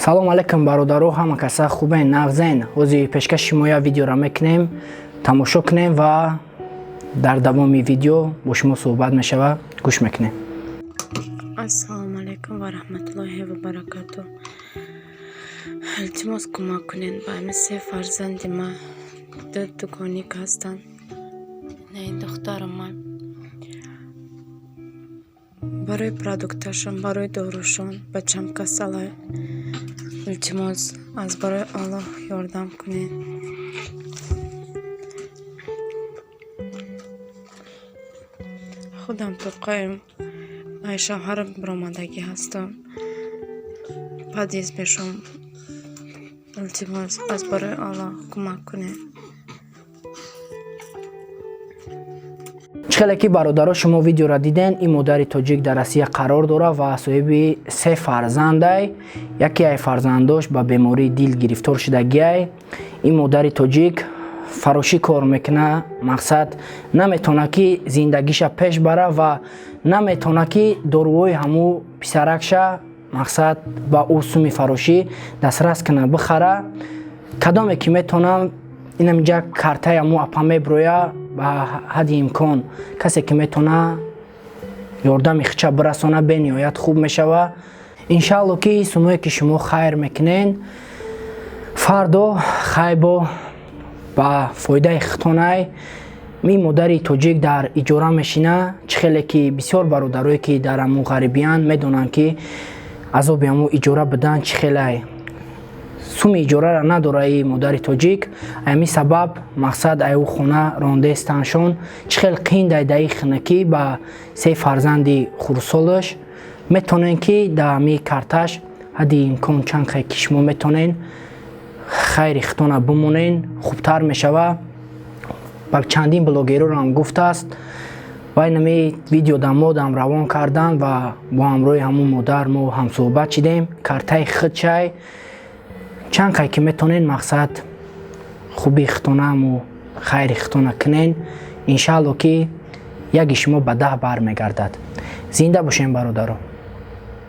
Салом алейкум, бародаро, ҳама каса хубен, нағзен? Ҳозир пешкаши шумо як видеоро мекунем, тамошо кунем ва дар давоми видео бо шумо суҳбат мешава. Гӯш мекунем. Ассалому алайкум ва раҳматуллоҳи ва баракату. Илтимос, кӯмак кунед ба ҳамин се фарзанди ман. Ду дугоник ҳастанд. На, ин духтарам ман. Барои продукташон, барои дорушон, бачам касалай. Илтимос, аз барои Аллоҳ ёрдам кунед. Худам тоқаем, ай шавҳарам биромадагӣ ҳастам. Падиз мешавам. Илтимос, аз барои Аллоҳ кӯмак кунед. Чӣ хеле ки, бародаро, шумо видеоро диден, ин модари тоҷик дар Россия қарор дорад ва соҳиби се фарзандай. Яке ай фарзандош ба бемории дил гирифтор шудагиай. Ин модари тоҷик фарошӣ кор мекунад, мақсад, наметавонад, ки зиндагиша пеш бара ва наметавонад, ки доруҳои ҳамун писаракша, мақсад, ба ӯ суми фарошӣ дастрас кунад, бихара. Кадоме ки метавонам, инаминҷа картаи ҳамун апа меброя. Ба ҳадди имкон касе ки метавона ёрдами хича бирасона, бениҳоят хуб мешава. Иншаалло, ки сумое ки шумо хайр мекунен, фардо хайбо ба фоидаи хитонай. Ин модари тоҷик дар иҷора мешина. Чӣ хеле ки бисёр бародарое ки дар ҳамун ғарибиянд, медонанд, ки азоби ҳамун иҷора будан чӣ хелай. Суми иҷораро надора и модари тоҷик. Ҳамин сабаб, мақсад, аю хона рондестаншон. Чӣ хел қиндай даи хинакӣ ба се фарзанди хурдсолаш. Метавонен, ки дар ҳамин карташ ҳадди имкон чанд хел ки шумо метавонен хайри хитона бимонен, хубтар мешава. Ба чандин блогерорам гуфтааст ва инами видео да модам равон кардан ва бо ҳамроҳи ҳамун модар мо ҳамсӯҳбат шидем. Картаи худчай. Чанд қай ки метавонен, мақсад, хуби хитонаму хайри хитона кунен. Иншаалло, ки яги шумо ба 10 бармегардад. Зинда бошем, бародаро.